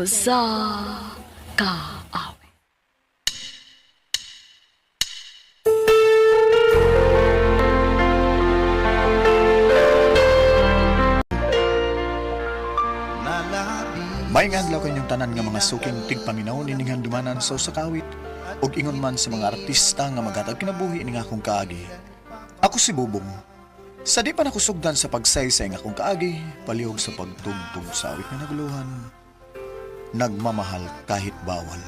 Sa Kaawit. May adlaw kanyang tanan nga mga suking tigpaminaw nining handumanan sa usa ka awit ug ingon man sa mga artista nga maghatag kinabuhi ning akong kaagi. Ako si Bubong. Sa di pa nakusugdan sa pagsaysay ng akong kaagi, palihog sa pagtugtog sa awit nga naguluhan, nagmamahal kahit bawal.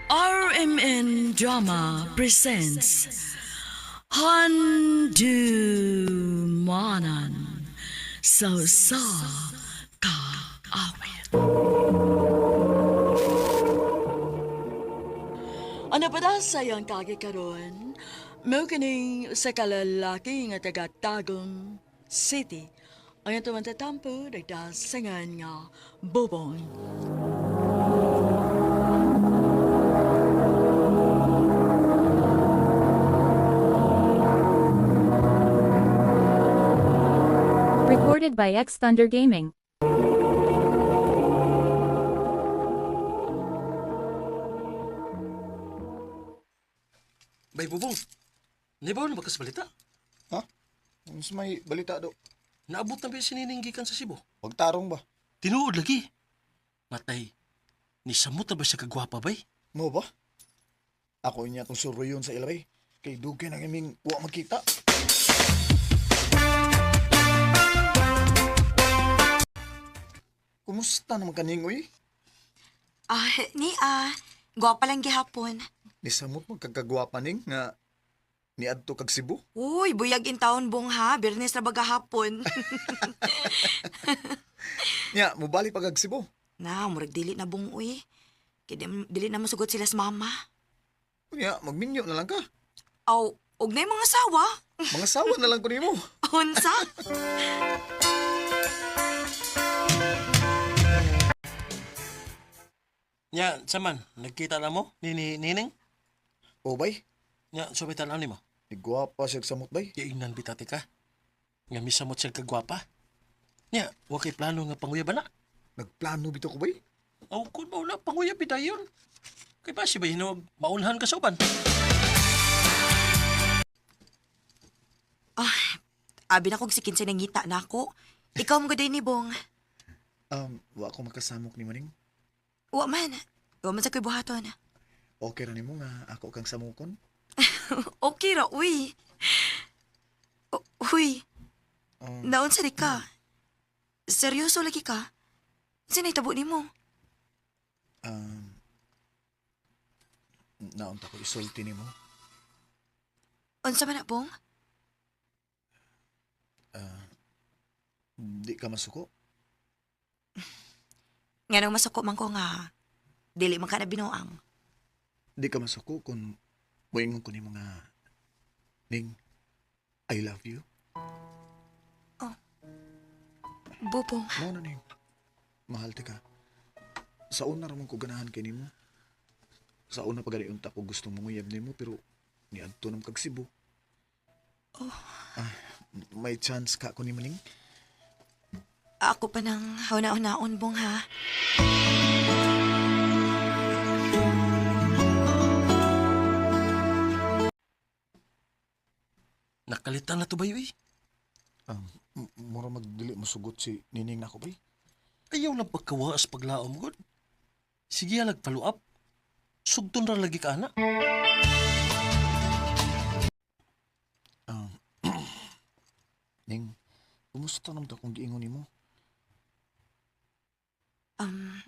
RMN Drama presents Handumanan sa Kaawit. Ano pa da sa iyang kagi karon? Mao kining sa kalalaki nga taga Tagum City. Ang ito man tatampo, nagdasingan nga bubong. Recorded by X Thunder Gaming. Bay bubong. Nibaw na ba kas balita? Ha? Unsa may balita do? Naabot na ba yung sinining gikan sa Cebu? Pagtarong ba? Tinuod lagi. Matay. Ni samot na ba siya kagwapa bay? Mo ba? Ako inya tong suruyon sa ilabay. Kay dugay nang iming wa magkita. Kumusta naman kaning uy? Ah, ni ah. Gwapa lang gihapon. Nisamot mo kagkagwapa ning nga niadto kag Cebu. Uy, buyag in taon bong ha. Birnes ra ba gahapon? Nya, mubalik pa kag Cebu. Na, murag dili na bong uy. Kay dili na masugot sila sa mama. Nya, magminyo na lang ka. Aw, og na mga sawa. Mga sawa na lang ko nimo. Unsa? Nya, saman, nagkita na mo? Ni, ni Nining? O bay, Nya, subay tanaw ni mo. nigwapa siya samot bay. Iingnan bitati ka. Nga misamot siya kagwapa. Nya, wa kay plano nga panguyab na. Nagplano bitaw ko bay. Aw, kun mauna, panguyab bidayon. Kay ba siya ba hinuog, maunhan ka sa uban? Ah, abi na kog si kinsa nangita na ako. Ikaw mo gud ni bong. Wa ko makasamok ni Maning. Wa man. Wa man sa koy buhaton. Okay ra nimo nga ako kang samukon. Okay ra uy. Uy, naunsa di ka? Seryoso lagi ka? Unsa nahitabo nimo? Um, naunta ko isulti nimo. Unsa man na bong? Di ka masuko. Nganong masuko man ko nga dili man ka na binuang. Di ka masuko kung moingon ko nimo nga Ning, I love you. Bubong. Mao na ning. Mahal ti ka. Sa una ra man ko ganahan kay nimo. Sa una pa gani unta ko gusto manguyab nimo pero niadto nam kag Cebu. Oh. Ah, may chance ka ko nimo ning. Ako pa nang hauna-unaon bong ha. Nakalitan na to ba eh? Mura magdili mosugot si Nining nako bay. Ayaw lang pagkawaas paglaom god. Sige alag follow up. Sugton ra lagi ka ana. Ning, kumusta naman to kung giingon nimo? Um,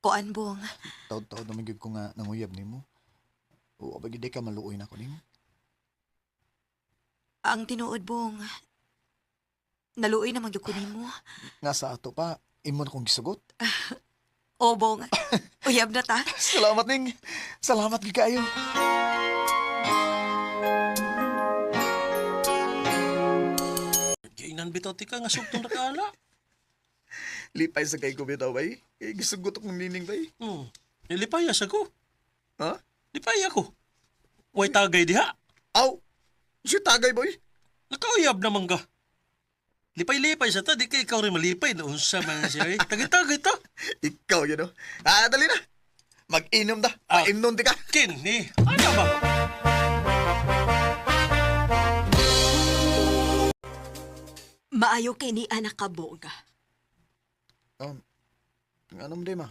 kuan bong. Taod-taod naman gyud ko nga nanguyab nimo. O abay di ka maluoy nako ning. Ang tinuod bong. Naluoy naman gyud ko nimo. Nga sa ato pa, imo na kong gisugot. O bong. Uyab na ta. Salamat ning. Salamat gyud kaayo. Giingnan bitaw ti ka nga sugton ra ka ana. Lipay sa kay ko bitaw bay. Kay gisugot akong nining bay. Nilipaya sa ko. Ha? Lipaya ko. Way tagay diha. Aw! Si tagay boy. Nakauyab naman ka. Lipay-lipay sa ta, di kay ikaw rin malipay. Naunsa man siya eh. Tagay-tagay ta. Ikaw yun, no? Ah, dali na. Mag-inom ta. Ah. Mainom di ka. Kini, ano ba? Maayo kay ni anak kabog. Anong di, ma?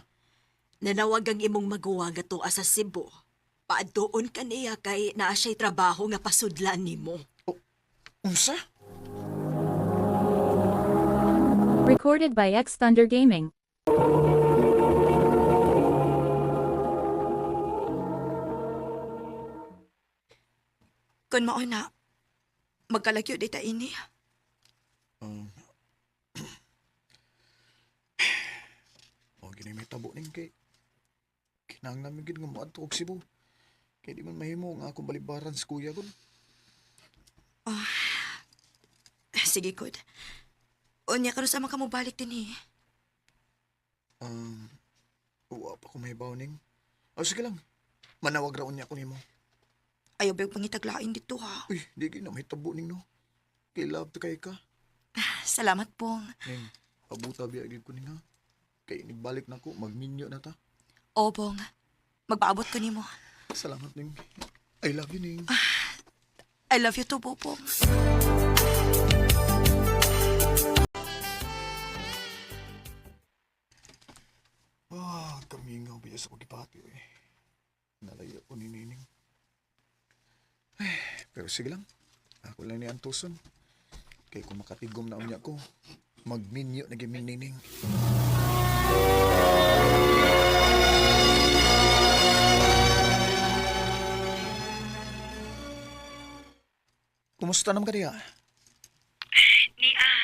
Nanawag ang imong maguwang nga tuwa sa Cebu. Paadoon ka niya kay naa siya'y trabaho nga pasudlan nimo. Unsa? Recorded by X Thunder Gaming. Kun mao na, magkalagyo di ta ini. O, gini may tabo ning kay. Kinahanglan mi gid nga moadto og Cebu. Kay di man mahimo nga akong balibaran sa kuya ko. Sige, good. Unya, karon sa man ka mobalik din eh. Um, wa pa ko mahibaw ning. O, sige lang. Manawag ra unya ko nimo. Ayaw ba yung pangitaglain dito ha? Uy, di gid na may tabo ning no. Kay love to kay ka. Salamat, Bong. Ning, pabuta biya gid ko ning ha. Kay nigbalik na ko, magminyo na ta. O, Bong. Magpaabot ko nimo. Salamat ning. I love you ning. I love you too, Bobong. Ah, kamingaw biya sa pagipati eh. Nalayo ko ni Nining. Ay, pero sige lang. Ako lang ni Antuson. Kay kung makatigom na unya ko, magminyo na giming Nining. Kumusta naman ka diha? Ni ah,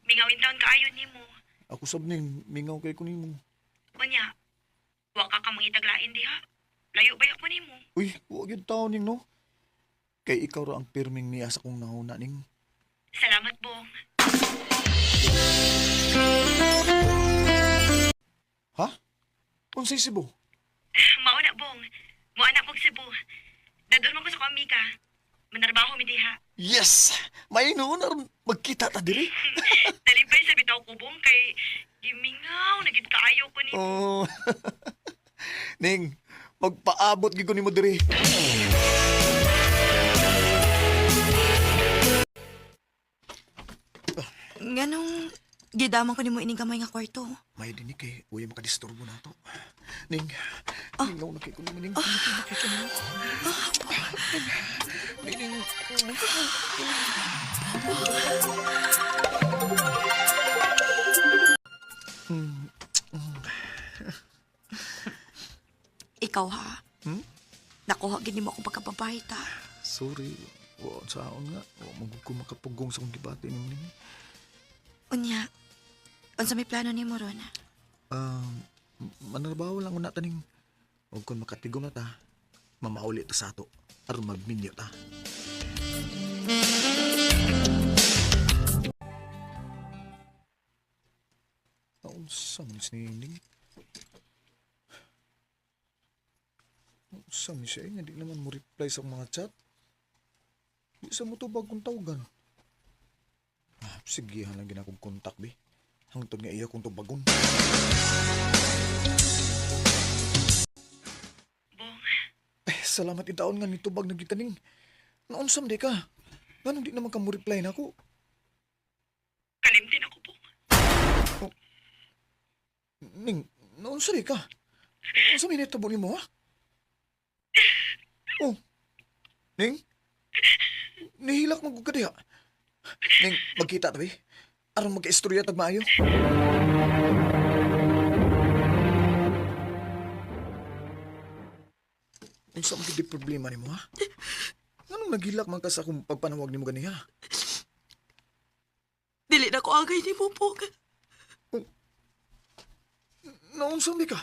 mingawin taon kaayo nimo. Ako sab ning mingaw kay ko nimo. Unya, wa ka ka mangitaglain diha. Layo ba ako nimo? Uy, wa gyud taon ning no. Kay ikaw ra ang pirming niya sa kong nahuna ning. Salamat, Bong. Ha? Unsay Cebu? Mao na, Bong. Mo anak kog Cebu. Dadon man ko sa amiga. Manarbaho mi diha. Yes! May noon aron magkita ta diri. Dalipay sa bitaw ko, Bong, kay gimingaw na gid kaayo ko nimo. Oh. Ning, magpaabot gid ko nimo diri. Nganong gidaman ko nimo ining gamay nga kwarto. May dinig kay uy makadisturbo na to. Ning, mingaw na kay ko nimo ning. Ning, ning. Ikaw ha. Hmm? Nakuha gid nimo akong pagkababae ta. Sorry. Wa sa aon nga. Wa man gud ko makapugong sa akong gibati nimo ning. Unya, unsa may plano nimo ron? Um, manarbaho lang una taning. Huwag kon makatigom na ta. Mamauli ta sa ato. Aron magminyo ta. Naunsa man si Nining? Naunsa man siya eh? Hindi naman mo reply sa mga chat. Di sa mo tubag kung tawagan. Ah, sige, lang ginakong kontak, be. Hangtod nga iya kong tubagon. Bong, Eh, salamat itaon nga nitubag na gikaning. Naunsam di ka. Nganong di naman ka mo reply na ako? kalimtin ako, Bong. Ning, naunsa di ka? Unsa may nitabo nimo ha? Oh. Ning? Nihilak mo ka diha. Ning, magkita tabi. Aron magkaistorya tag maayo. Unsa man gid problema nimo ha? Nganong naghilak man ka sa akong pagpanawag nimo ganiha? Dili na ko angay nimo, Bong. Naunsa man di ka?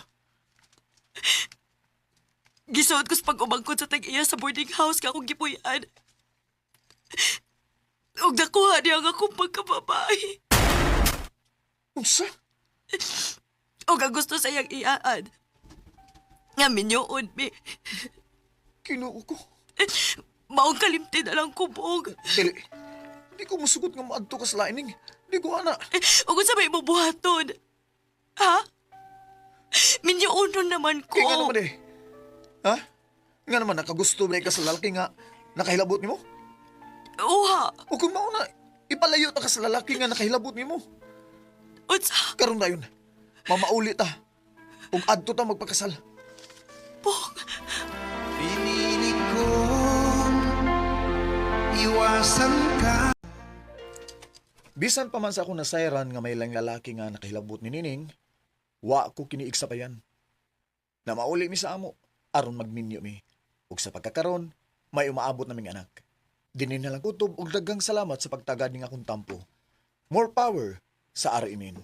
Gisuot ko sa pag-umangkon sa tag-iya sa boarding house ka akong gipuy-an. Ug nakuha niya ang akong pagkababae. Unsa? Ug ang gusto sa iyang iyaan. Nga minyoon mi. Kinuo ko. Maong kalimti na lang ko, Bong. Dili. Di ko musugot nga maadto ka sa laining. Di ko ana. Ug unsa may imong buhaton? Ha? Minyuunon naman ko. Kaya nga naman eh. Ha? Nga naman, nakagusto ba ka sa lalaki nga nakahilabot nimo? Uha. O kung mauna, ipalayo ta ka sa lalaki nga nakahilabot nimo. Unsa? Karon dayon, mamauli ta. Ug adto ta magpakasal. Bong. Pinili kong iwasan ka. Bisan pa man sa akong nasayran nga may lang lalaki nga nakahilabot ni Nining, wa ko kiniigsapayan. Na mauli mi sa amo, aron magminyo mi. Ug sa pagkakaron, may umaabot naming anak. Dinin na lang kutob ug daghang salamat sa pagtagad ning akong tampo. More power sa RMN.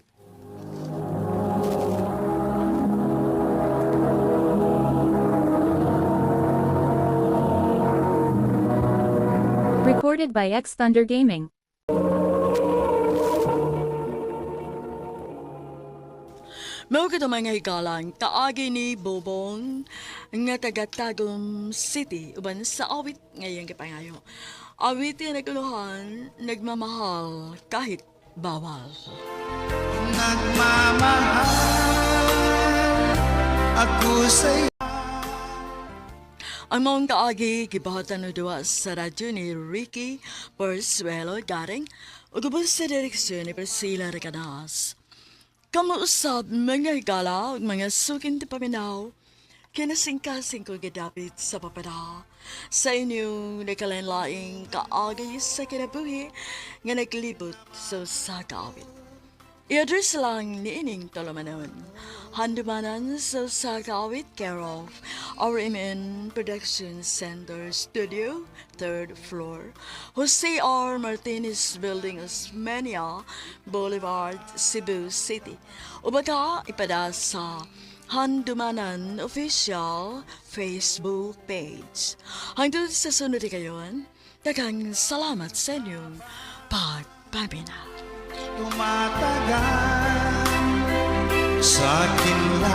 Recorded by X Thunder Gaming. Mao kato mga higalang kaagi ni Bobong nga taga Tagum City uban sa awit ngayong gipangayo. Awit nga naguluhan, nagmamahal kahit bawal. Nagmamahal ako sa'yo. Ang maong kaagi gibahatan og duwa sa radyo ni Ricky Porsuelo Garing ug ubos sa direksyon ni Priscilla Recanas. Kamuusap mga higala ug mga sukin ti paminaw, kinasingkasing ko gidapit sa papada sa inyong nakalanlaing kaagi sa kinabuhi nga naglibot sa usa ka awit. I-address lang ni ining tulumanon. Handumanan sa usa ka awit, care of RMN Production Center Studio, third floor, Jose R. Martinez Building, Osmeña Boulevard, Cebu City. O baka ipada sa Handumanan Official Facebook page. Hangtod sa sunod kayon, daghang salamat sa inyong pagpamina. Tumatagal sa akin.